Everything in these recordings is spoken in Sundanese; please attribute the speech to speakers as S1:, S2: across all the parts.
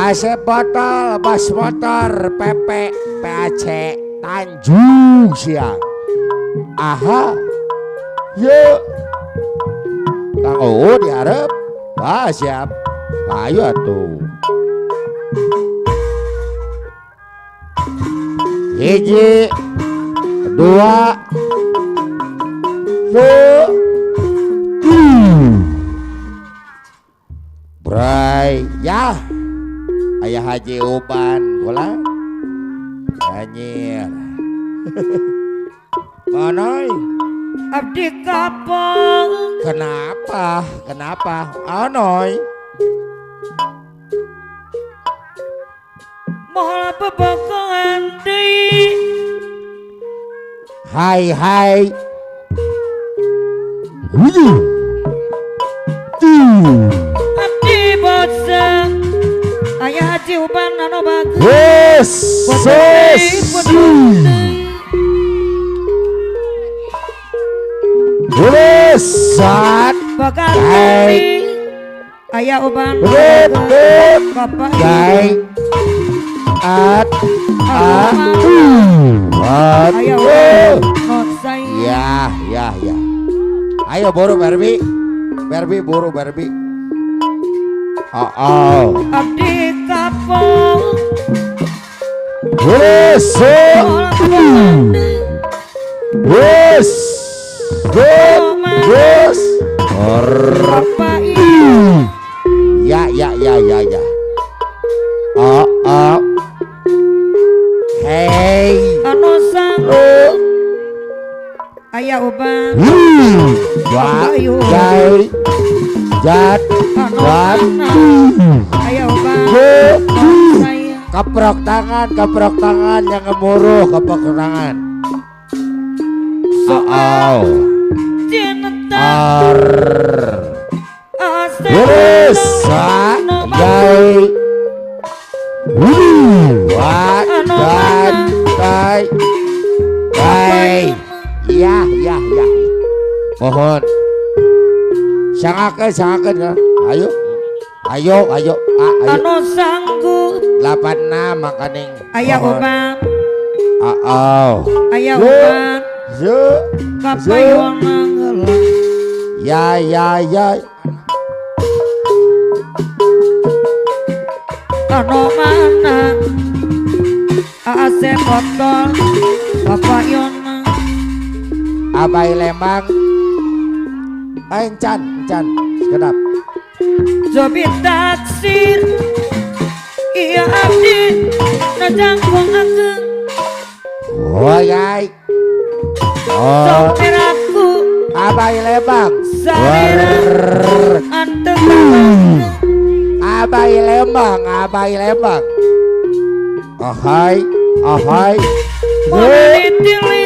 S1: Asep botol bas motor PP PAC Tanjung Siang. Aha. Yuk. Kang Uu diharap. Ah siap. Ayo atuh. Hiji, dua, tiga. Bray, ya. Ayah Haji Uban, bola. Anjir. Mana?
S2: Abdi kapok.
S1: Kenapa? Kenapa? Anoy.
S2: Moal bebogohan deui.
S1: Hai hai. Huyu. Tuh.
S2: Abdi bosen. Ayah Haji Uban anu bagus.
S1: Yes. Yes. Sat.
S2: Bakal Ayah Uban. Bapak.
S1: Jai. At. A. At. Ya, ya, ya. Ayo buru Barbie. Barbie buru Barbie. Oh, oh.
S2: Abdi kapok.
S1: Yes. Yes. Yes. Ya, ya, ya, ya, ya. Oh, oh. Hey.
S2: Anu sanggup. Ayah Uban.
S1: Wa, jai, jat, wat.
S2: Ayah Uban.
S1: Keprok tangan yang ngemuruh, keprok tangan. Oh, oh. Ar. Yes, jai. Wat, dan, tai, tai. Ya, ya, ya. Mohon. Sangakeun, sangakeun ya. Ayo. Ayo, ayo. Ah, ayo.
S2: Anu sanggup.
S1: 86 makaning.
S2: Ayah Uban.
S1: Oh.
S2: Ayah Uban.
S1: Yo.
S2: Kapayona heula.
S1: Ya, ya, ya.
S2: Anu mana? Asep botol Bapak Yona.
S1: Abai Lembang. Encan, encan, sekedap.
S2: Jobi taksir. Iya abdi najangkung akeung.
S1: Oh yai. Oh.
S2: Sopir aku.
S1: Abai Lembang.
S2: Salira anteng.
S1: Abai Lembang, Abai Lembang. Ahai, ahai.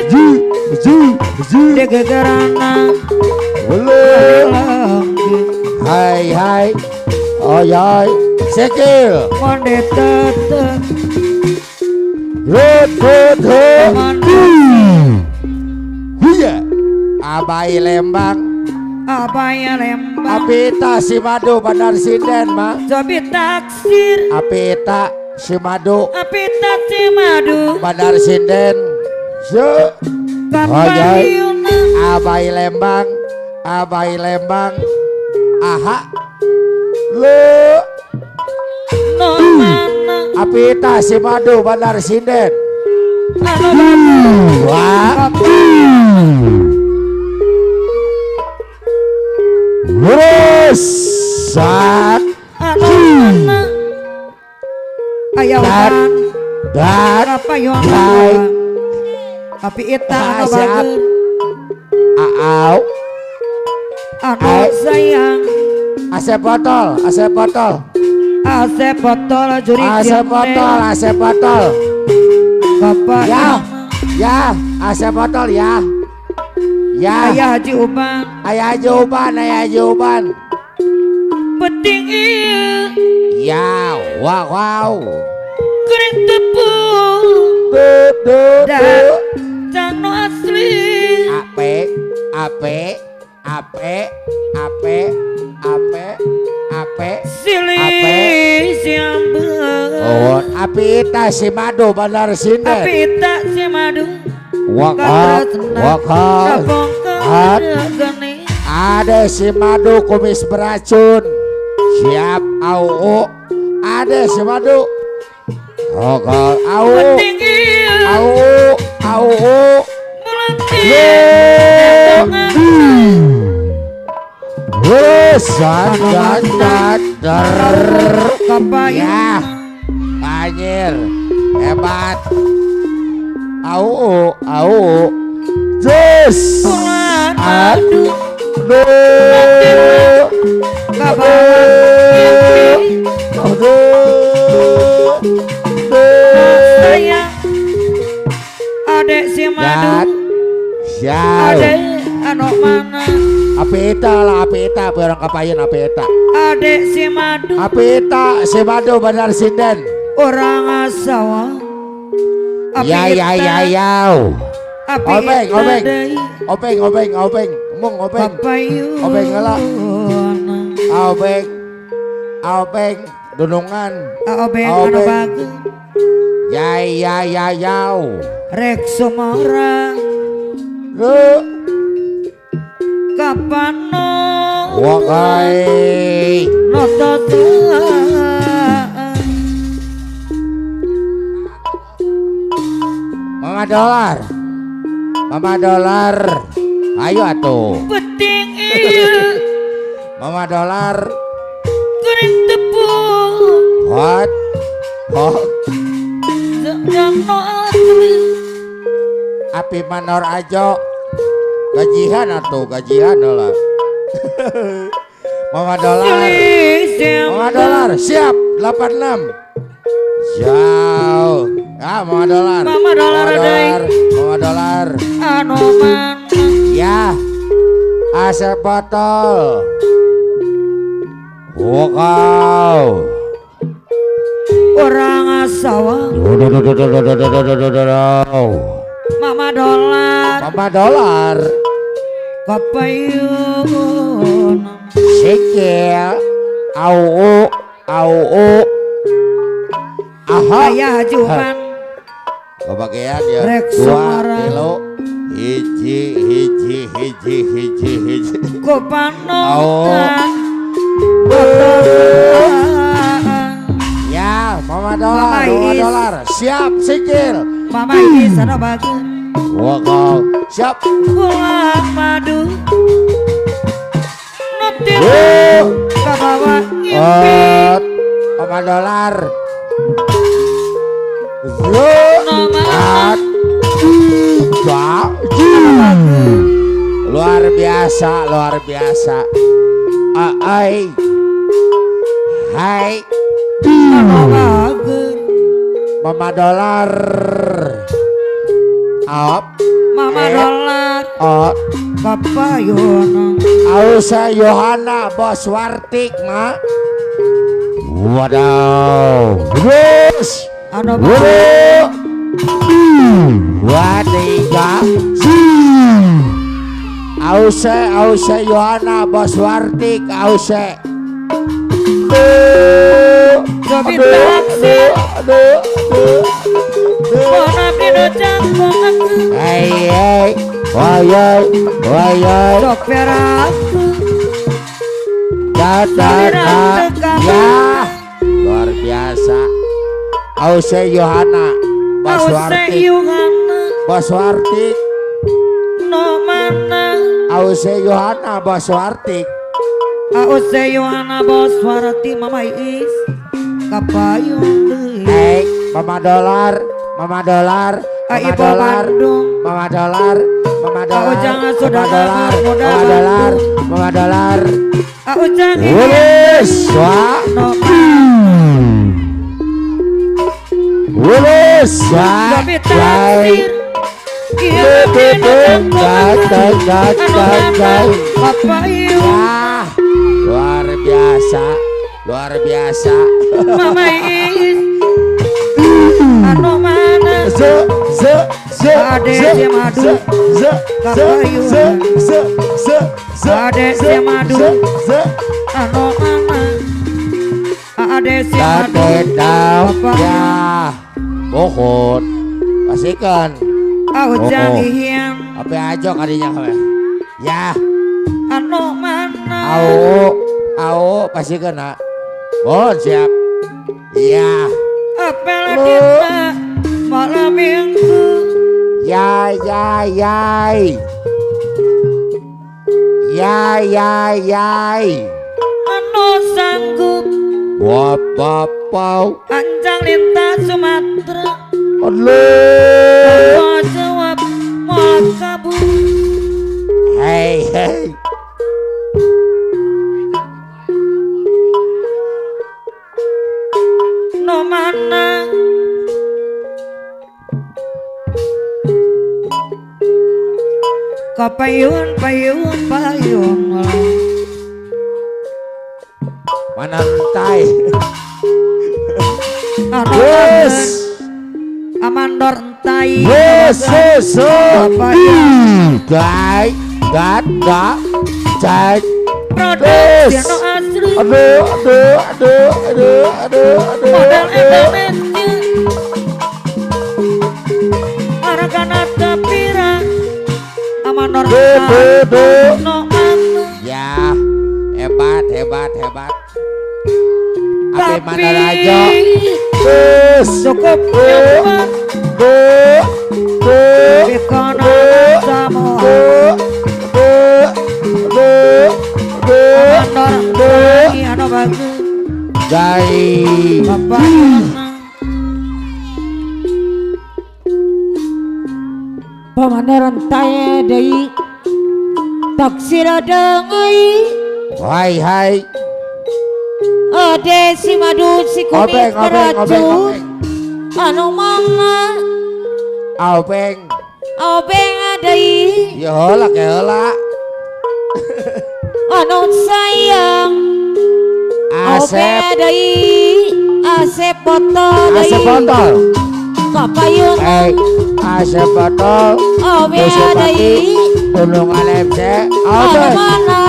S2: Ji,
S1: ji, ji.
S2: Degegerana.
S1: Hai, hai. Oh yai. Sikil.
S2: Monde tetep.
S1: Rut, rut, rut. Iya. Abai Lembang.
S2: Abai Lembang.
S1: Apita Simadu Bandar Sinden mah.
S2: Jobi taksir.
S1: Apita Simadu.
S2: Apita Simadu
S1: Bandar Sinden. Yo. Abai, Abai Lembang. Abai Lembang. Aha. Lu.
S2: No mana.
S1: Apita Simadu Bandar Sinden. Wah. Rusak.
S2: Ayah Uban.
S1: Dan.
S2: Kapayona. Api ita anu bager.
S1: Aau.
S2: Anu sayang.
S1: Asep botol, asep botol.
S2: Asep botol juri.
S1: Asep botol, asep botol.
S2: Bapak.
S1: Ya, ya, asep botol ya. Ya.
S2: Ayah Haji Uban.
S1: Ayah Haji Uban, Ayah Haji Uban.
S2: Penting ieu.
S1: Ya, wow, wow.
S2: Kering tepung.
S1: Du, du, du.
S2: Cano asli.
S1: Ape, ape, ape, ape, ape, ape.
S2: Silih siambet.
S1: Api ita si madu bandar sinden.
S2: Api ita si madu.
S1: Wakal wakal. Ada si madu kumis beracun. Siap au. Ada si madu. Wakal au. Au au. Ya, anjir, hebat. Au, au, jus, aduh,
S2: adek si madu, adek anu mana?
S1: Api eta lah, api eta, barang kapayan api eta.
S2: Adek si madu,
S1: api eta si madu bandar sinden.
S2: Orang asawa.
S1: Ya ya ya ya. Obeng obeng, obeng obeng obeng, mung obeng, obeng lah. Obeng, obeng, dunungan.
S2: Obeng anu bagus.
S1: Ya ya ya ya.
S2: Rek sumara. Kapan no
S1: wakai Mama dolar, Mama dolar, ayo atuh.
S2: Penting iya.
S1: Mama dolar.
S2: Kering tepung.
S1: What? Oh. Api manor ajo. Gajihan atau gajihan lah. Mama dolar. Mama dolar siap 86. Jauh. Ah, mama dolar.
S2: Mama dolar.
S1: Mama dolar.
S2: Anu mana?
S1: Ya. Asep botol. Wow.
S2: Orang asawa. Mama dolar.
S1: Mama dolar.
S2: Kapayun.
S1: Sikil. Au au. Aha.
S2: Ayah juman.
S1: Kebagian ya. 2 kilo. Hiji hiji hiji hiji hiji.
S2: Kopano.
S1: Ya, mama dolar, mama dolar. Siap sikil.
S2: Mama ini sana bagus.
S1: Wow, siap.
S2: Pulang madu. Nanti kabawa ngimpi.
S1: Mama dolar. Luar biasa, luar biasa. Ai. Hai. Mama dolar. Up.
S2: Mama dolar.
S1: Up.
S2: Bapak Yohana.
S1: Ausa Yohana bos wartik ma. Wadaw. Terus.
S2: Anu
S1: 2 3. Ause Ause Yohana bos wartik Ause.
S2: Jobi taksi.
S1: Hei hei, wayai wayai.
S2: Sopir aku.
S1: Da da da. Ya, luar biasa. Ause Yohana, bos wartik. Bos wartik.
S2: No mana.
S1: Ause Yohana, bos wartik.
S2: Ause Yohana, bos wartik, Mama Is. Kapayung.
S1: Hei, Mama dolar, Mama dolar, Mama dolar, Mama dolar, Mama dolar, Mama dolar, Mama dolar, Mama dolar. Wulus, wah, wulus, wah, luar biasa, luar biasa.
S2: Mama Is, anu mana?
S1: Ze ze ze ze
S2: madu,
S1: ze ze ze ze ze
S2: Ade si madu,
S1: ze
S2: anu mana? Ade si madu,
S1: ya. Mohon. Pasihkeun.
S2: Ujang hiang.
S1: Apa aja kadinya kabeh. Ya.
S2: Anu mana?
S1: Au, au pasihkeun ha. Mohon siap. Iya.
S2: Apel dina malam minggu.
S1: Ya ya yai. Ya ya yai.
S2: Anu sanggup.
S1: Wap wap pau.
S2: Anjang lintas Sumatera.
S1: Aduh.
S2: Mau jawab mau kabur.
S1: Hei hei.
S2: No mana? Kapayun payun payung.
S1: Mana entai? Yes.
S2: Amandor entai.
S1: Yes, yes, dai, dat, da, cai.
S2: Produksi no asli.
S1: Aduh, aduh, aduh, aduh, aduh, aduh.
S2: Modal Indonesia. Hargana tepira. Amandor entai. No anu.
S1: Ya, hebat, hebat, hebat. Ape mana raja?
S2: Cukup nyaman.
S1: Jai.
S3: Pamandaran tae deui taksir deui.
S1: Hai hai.
S3: Ade si madu si kumis beracun. Anu mana?
S1: Obeng.
S3: Obeng deui.
S1: Ya heula ke heula.
S3: Anu sayang.
S1: Asep
S3: deui. Asep botol deui.
S1: Asep botol.
S3: Kapayun.
S1: Asep botol.
S3: Obeng deui.
S1: Tulungan MC.
S3: Anu
S1: Obeng.
S3: mana?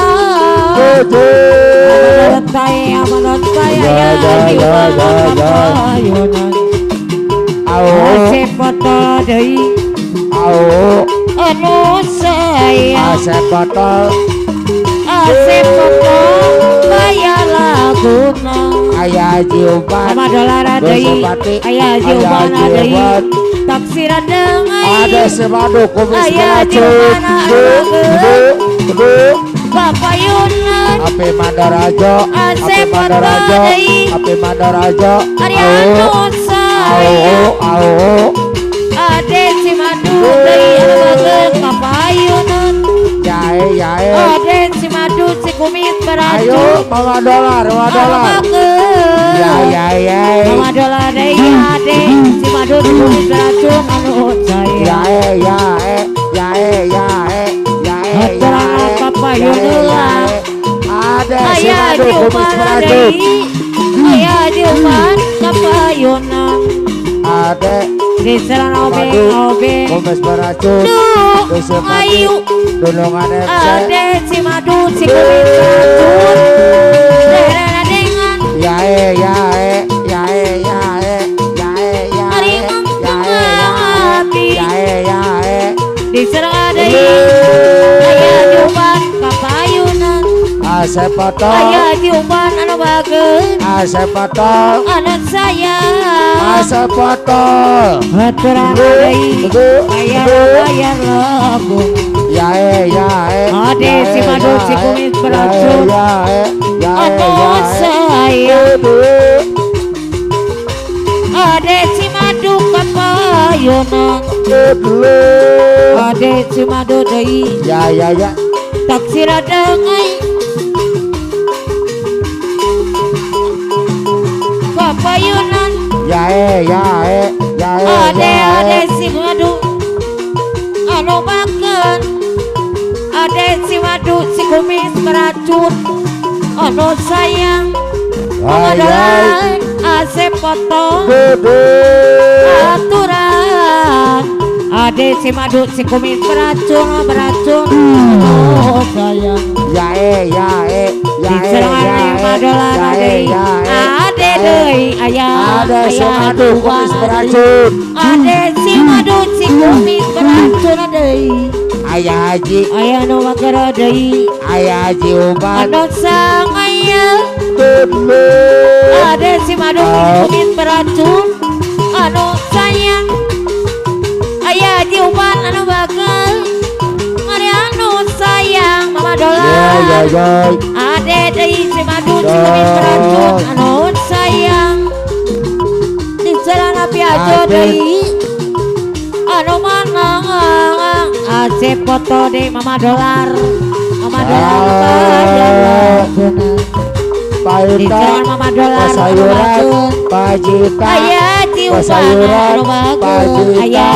S3: Asep botol deui. Anu sayang.
S1: Asep botol.
S3: Asep botol bayar laguna.
S1: Aya jiuban.
S3: Mama dolar deui. Aya jiuban deui. Taksiran deui.
S1: Ada semadu kumis
S3: Aya
S1: beracun.
S3: Bapak Yunan.
S1: Ape Mandarajo. Ape Mandarajo. Ape Mandarajo.
S3: Anu sayang. Ade si madu deui anu bageun Bapak Yunan.
S1: Jae jae.
S3: Ade si madu si kumis beracun.
S1: Ayo mama dolar, mama dolar. Ya ya ya.
S3: Mama dolar deui ade si madu si kumis beracun anu sayang.
S1: Jae jae jae jae jae jae.
S3: Bapak Yunan.
S1: Ade si madu kumis beracun.
S3: Aya jiuman Bapak Yunan.
S1: Ade
S3: Diserang obeng obeng
S1: kumis beracun.
S3: Duh, ayu
S1: Tulungan MC.
S3: Ade si madu si kumis beracun. Dengan
S1: yae yae yae yae yae yae yae yae.
S3: Diserang ade aya jiuman kapayunan.
S1: Asep botol.
S3: Aya jiuman anu bageun.
S1: Asep botol.
S3: Anak sayang.
S1: Asep botol.
S3: Aturan deui bayar bayar lagu.
S1: Yae yae.
S3: Ade si madu si kumis beracun.
S1: Yae yae.
S3: Anu sayang. Ade si madu kapayunan. Ade si madu deui.
S1: Ya ya ya.
S3: Taksir deui. Kapayunan.
S1: Yae yae yae.
S3: Ade ade si madu anu makan. Ade si madu si kumis beracun anu sayang. Pangadalan asep potong aturan. Ade si madu si kumis beracun beracun anu sayang.
S1: Yae yae yae.
S3: Diserang madolan ade. Ade deui aya
S1: Ade si madu kumis beracun.
S3: Ade si madu si kumis beracun deui.
S1: Aya haji
S3: aya nu bager deui.
S1: Aya haji uban
S3: anu sangaya. Ade si madu kumis beracun anu sayang. Aya haji uban anu bager mari anu sayang mama dolar. Ade deui si madu si kumis beracun anu sayang. Di jalan api aja deui anu mana Asep foto deh mama dolar. Mama dolar bayar
S1: Di
S3: jalan mama dolar
S1: sayuran Pajita
S3: aya ciuman anu bagus aya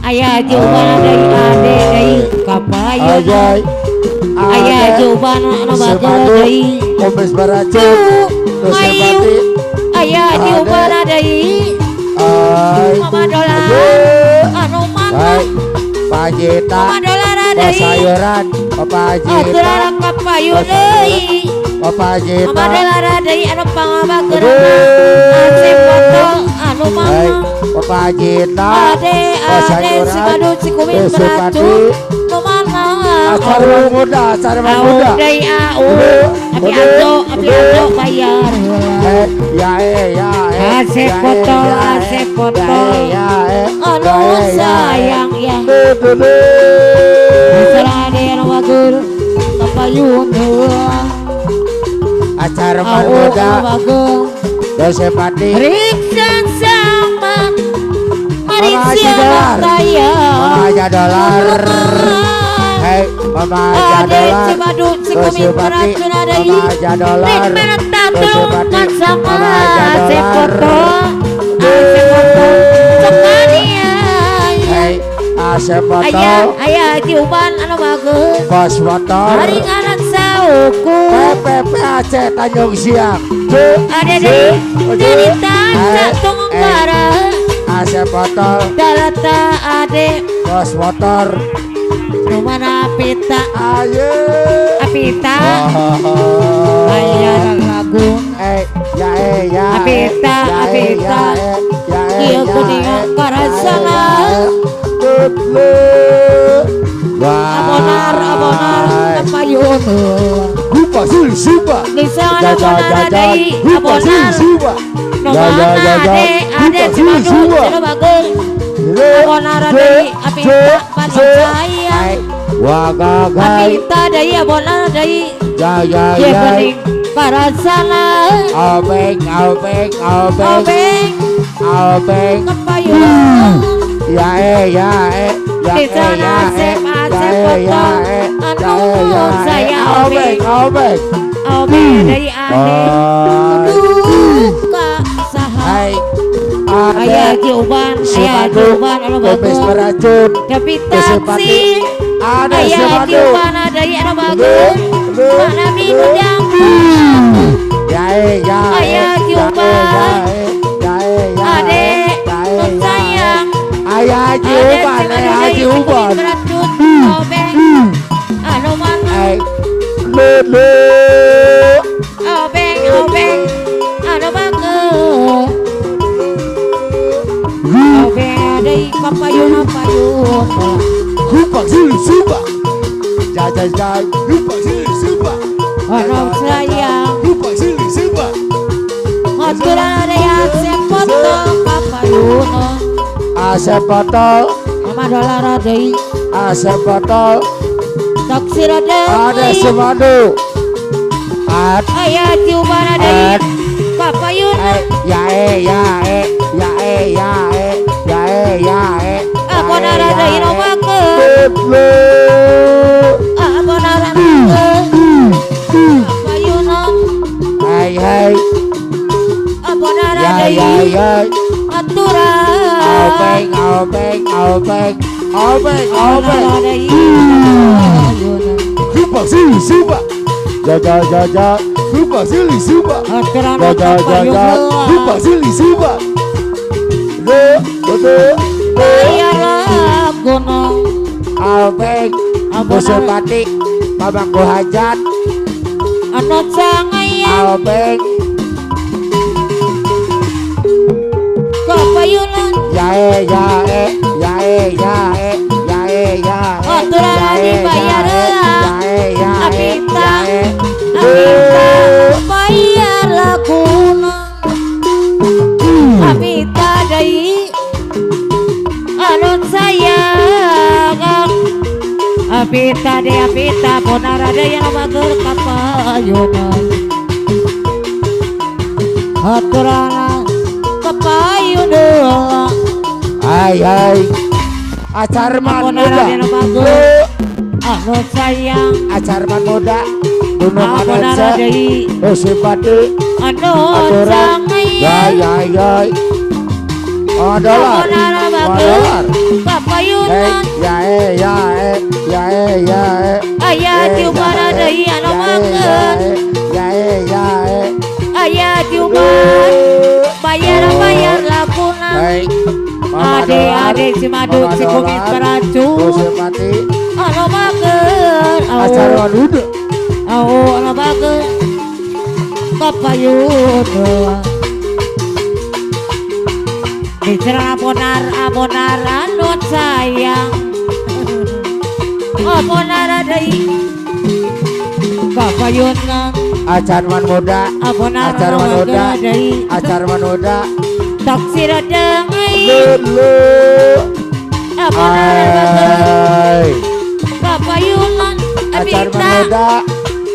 S3: aya ciuman deui ade deui kapayun aya ciuman anu bagus deui
S1: kumis beracun
S3: aya ciuman deui mama dolar anu mana
S1: Pajita
S3: mama dolar deui
S1: sayuran Pajita
S3: kapayun deui
S1: Pajita
S3: mama dolar deui anu pangabageurna Asep foto anu mana
S1: Pajita
S3: ade ade si madu si kumis beracun nu mana
S1: acara muda acara muda
S3: deui au api ajo bayar
S1: ya ya
S3: Asep foto anu sayang ya Salah ade anu bager kapayun
S1: acara muda Dosepati
S3: Riksa sama Malaysia saya
S1: Mama aja dolar. Hei mama aja dolar. Dosepati mama aja dolar. Dosepati mama aja dolar. Hei asep foto
S3: aya ciuman anu bagus
S1: bos motor
S3: hari anak sauku
S1: PPPAC Tanjung Siang
S3: ada di dari tanah Tunggara
S1: asep botol
S3: dalata ade
S1: bos motor
S3: rumana pita
S1: ayo
S3: apita aya lagu
S1: ya ya
S3: apita apita ieu kuning karasana abonar abonar kapayun
S1: Rupa sili suba
S3: di sana abonar deui abonar nu mana ade ade si madu anu bagus abonar deui apita panu sayang
S1: wagagai
S3: apita deui abonar deui
S1: ya ya ya
S3: kuning karasana
S1: obeng obeng obeng
S3: obeng
S1: obeng
S3: kapayun
S1: ya ya ya
S3: di sana asep asep foto anu saya obeng
S1: obeng
S3: obeng dari ade duka saha aya ciuban aya ciuban anu bagus
S1: beracun
S3: tapi taksi aya ciuban deui anu bagus mana minudang
S1: ya ya
S3: aya ciuban ade nu sayang
S1: aya haji uban aya haji uban
S3: obeng anu mana
S1: lulu
S3: obeng obeng anu bagus obeng deui kapayun kapayun
S1: rupa sili suba jajai jai rupa sili suba
S3: anu sayang
S1: rupa sili suba
S3: aturan aya asep foto kapayun
S1: asep botol
S3: mama dolar deui
S1: asep botol
S3: taksi deui
S1: ada semadu
S3: aya ciuman deui papayun
S1: ya ya ya ya ya ya
S3: abonar deui nu bagus abonar papayun
S1: hai hai
S3: abonar
S1: ya ya ya
S3: aturan
S1: obeng obeng obeng obeng obeng rupa sili suba ja ja ja ja rupa sili suba ja ja ja ja rupa sili suba do do
S3: aya lagono
S1: obeng Bosepati pamangku hajat
S3: anu sangaya
S1: obeng e ya e ya e ya e ya e ya e.
S3: Aturan dibayar Abita Abita bayar laguna Abita deui anu sayang Abita deui Abita bonar deui anu bager ka payunan Aturan ka payunan.
S1: Ai ai Acarman muda
S3: anu sayang
S1: Acarman muda Gunung Anonse Usipati
S3: anu
S1: aturan ya ya ya oh dolar dolar
S3: kapayunan
S1: ya e ya e ya e ya e
S3: aya diubara deui anu makeun
S1: ya e ya e
S3: aya diubar bayar bayar laguna ade ade si madu si kumis beracun anu makeun
S1: Acarman muda
S3: au anu makeun kapayunan bicara bonar abonar anu sayang abonar deui kapayunan
S1: Acarman muda
S3: abonar
S1: Acarman muda Acarman muda
S3: taksi deui abonar kapayunan
S1: Acarman muda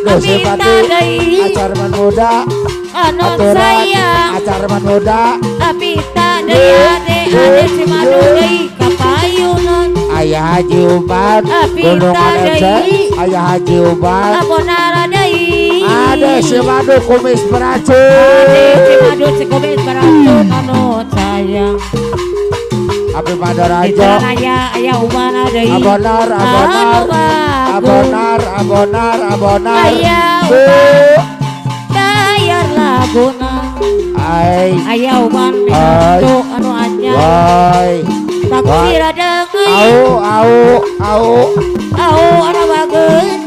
S3: Abita deui
S1: Acarman muda
S3: anu sayang
S1: Acarman muda
S3: Abita deui ade ade si madu deui kapayunan
S1: Ayah Haji Uban Gunung Anonse Ayah Haji Uban
S3: abonar deui
S1: ade si madu kumis beracun
S3: ade si madu si kumis beracun anu sayang
S1: Abi Madarajo
S3: ayah ayah Uban deui
S1: abonar abonar abonar abonar abonar
S3: ayah Uban bayar laguna
S1: ai
S3: ayah Uban minantu anu anyar
S1: ai
S3: taksi radeung
S1: au au au
S3: au anu bageun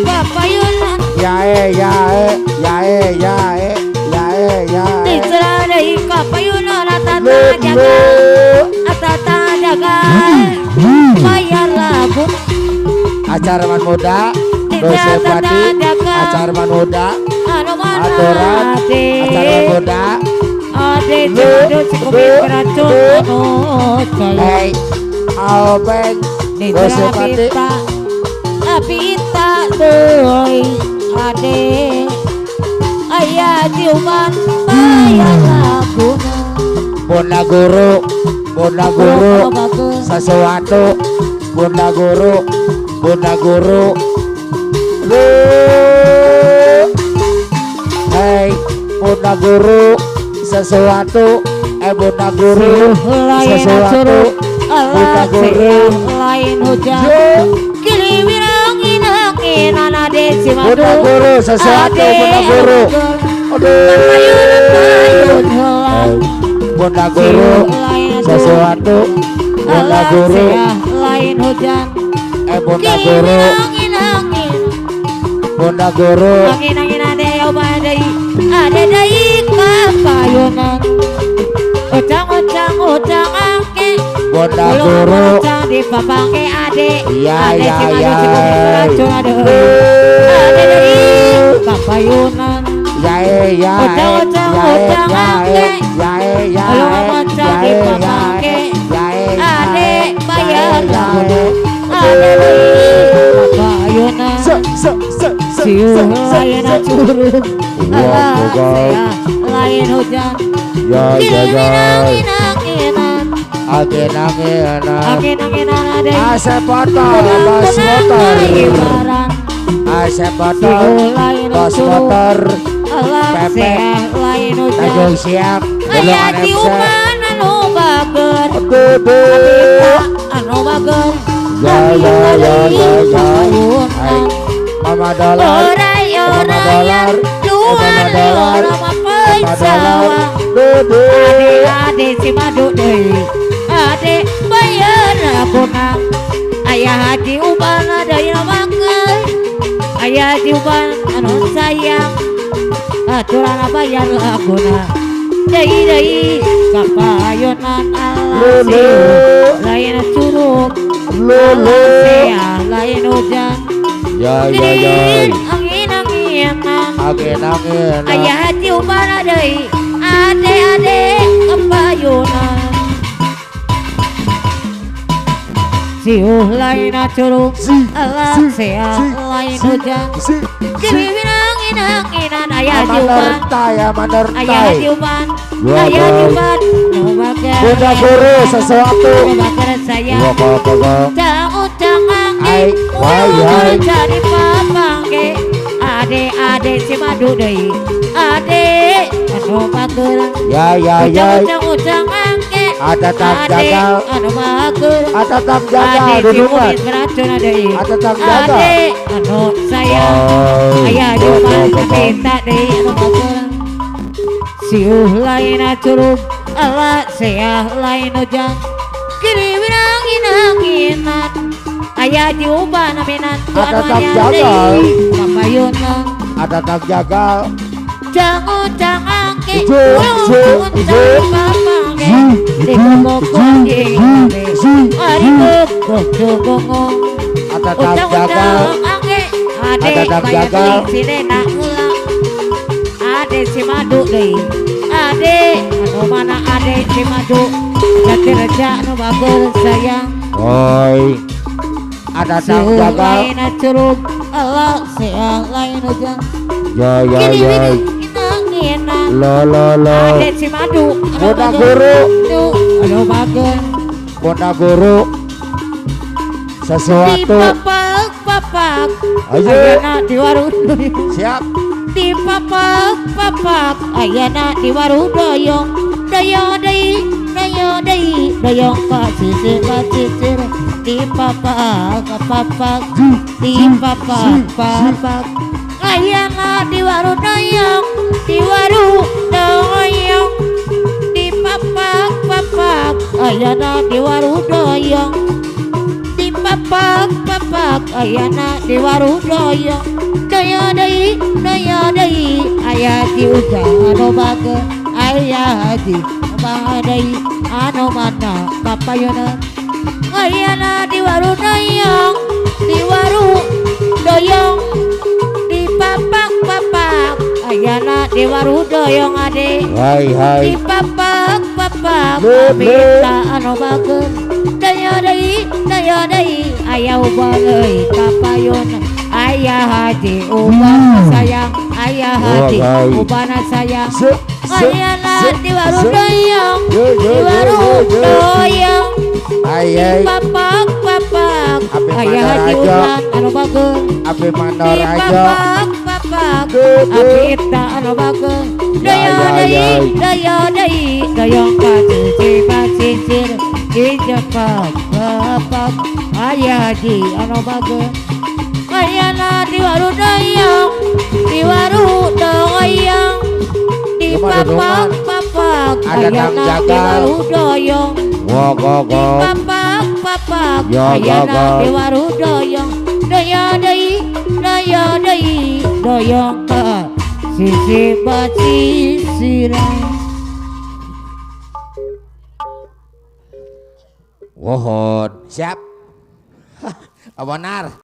S3: kapayunan
S1: ya e ya e ya e ya e ya e ya e
S3: dicerah deui kapayunan atata jaga atata jaga bayar lagu
S1: Acarman muda Dosepati Acarman muda aturan Acarman muda
S3: ade jodoh si kumis beracun anu sayang
S1: hey Albeng Dosepati
S3: Abita deui ade aya diuban bayar laguna
S1: Bunda guru Bunda guru sesuatu Bunda guru Bunda guru hey Bunda guru sesuatu Bunda guru sesuatu Bunda guru
S3: lain hujan kili wirangin angin ade si madu
S1: Bunda guru sesuatu Bunda guru Bunda guru sesuatu Bunda guru
S3: lain hujan
S1: Bunda guru Bunda guru
S3: angin angin ade oba deui ade deui kapayunan ujang ujang ujang angke
S1: Bunda guru
S3: ujang dipapangke ade
S1: ya ya ya
S3: ade ade deui kapayunan
S1: ya ya
S3: ujang ujang ujang angke
S1: ya ya
S3: ujang dipapangke ade bayar laguna ade deui kapayunan siuh lain curug alah lain hujan
S1: ya ya ya
S3: angin-anginan
S1: angin-anginan
S3: angin-anginan ade
S1: asep motor bos motor asep motor bos motor
S3: Pepe lain hujan
S1: Tanjung Siang
S3: aya diuban anu bager anu bager
S1: ya ya ya ya ya Mama dolar Mama dolar Mama dolar Mama dolar
S3: ade ade si madu deui ade bayar laguna ayah haji uban deui makeun ayah haji uban anu sayang aturan bayar laguna deui deui kapayunan. Lain curug lain hujan.
S1: Ya ya ya.
S3: Angin anginan.
S1: Angin anginan.
S3: Ayah ciuman deui ade ade kepayunan. Siuh lain curug alah sea lain hujan. Geriwin angin anginan ayah ciuman. Ayah ciuman. Ayah ciuman.
S1: Bunda guru sesuatu.
S3: Ujang angin. Jadi papangge. Ade ade si madu deui. Ade anu bager.
S1: Ya ya ya.
S3: Ujang ujang angke.
S1: Ada tang jagal.
S3: Anu bager.
S1: Ada tang jagal dudungan. Ada tang jagal.
S3: Ade anu sayang. Ayah juman minta deui anu bager. Siuh lain curug alah seah lain ujang. Kiri wirangin anginan. Ayah diuban aminan.
S1: Ada tang jagal.
S3: Papayuna.
S1: Ada tang jagal.
S3: Jang ujang angke. Ujang papangge. Dikokok ari kokok.
S1: Ada tang jagal.
S3: Ada tang jagal. Ade si madu deui. Ade anu mana ade si madu. Jati reja anu bager sayang.
S1: Oi. Ada tang jagal.
S3: Lain curug Allah sea lain hujan.
S1: Ya ya ya. Lo lo lo.
S3: Ade si madu.
S1: Bunda guru.
S3: Anu bager.
S1: Bunda guru. Sesuatu.
S3: Di papak papak.
S1: Ayo.
S3: Ayana di warung.
S1: Siap.
S3: Di papak papak. Ayana di warung doyong. Doyong deui. Doyong deui. Doyong ka sisir ka sisir. Di papak papak. Di papak papak. Ayana di warung doyong. Di warung doyong. Di papak papak. Ayana di warung doyong. Di papak papak. Ayana di warung doyong. Doyong deui. Doyong deui. Ayah di ujang anu bager. Ayah di deui anu mana papayuna. Ayana di warung doyong. Di warung doyong. Di papak papak. Ayana di warung doyong ade.
S1: Hai hai.
S3: Di papak papak. Minta anu bager. Doyong deui. Doyong deui. Ayah ubah deui kapayuna. Ayah haji ubah sayang. Ayah haji ubah sayang. Ayana di warung doyong. Di warung doyong. Di papak papak. Ayah haji ubah anu bager. Di papak papak. Abita anu bager. Doyong deui. Doyong deui. Doyong kacicir kacicir. Dijepak papak. Ayah haji anu bager. Ayana di warung doyong. Di warung doyong. Di papak papak. Ayana di warung doyong. Di papak papak. Ayana di warung doyong. Doyong deui. Doyong deui. Doyong ka sisi bacisiran.
S1: Wohon. Siap. Abonar.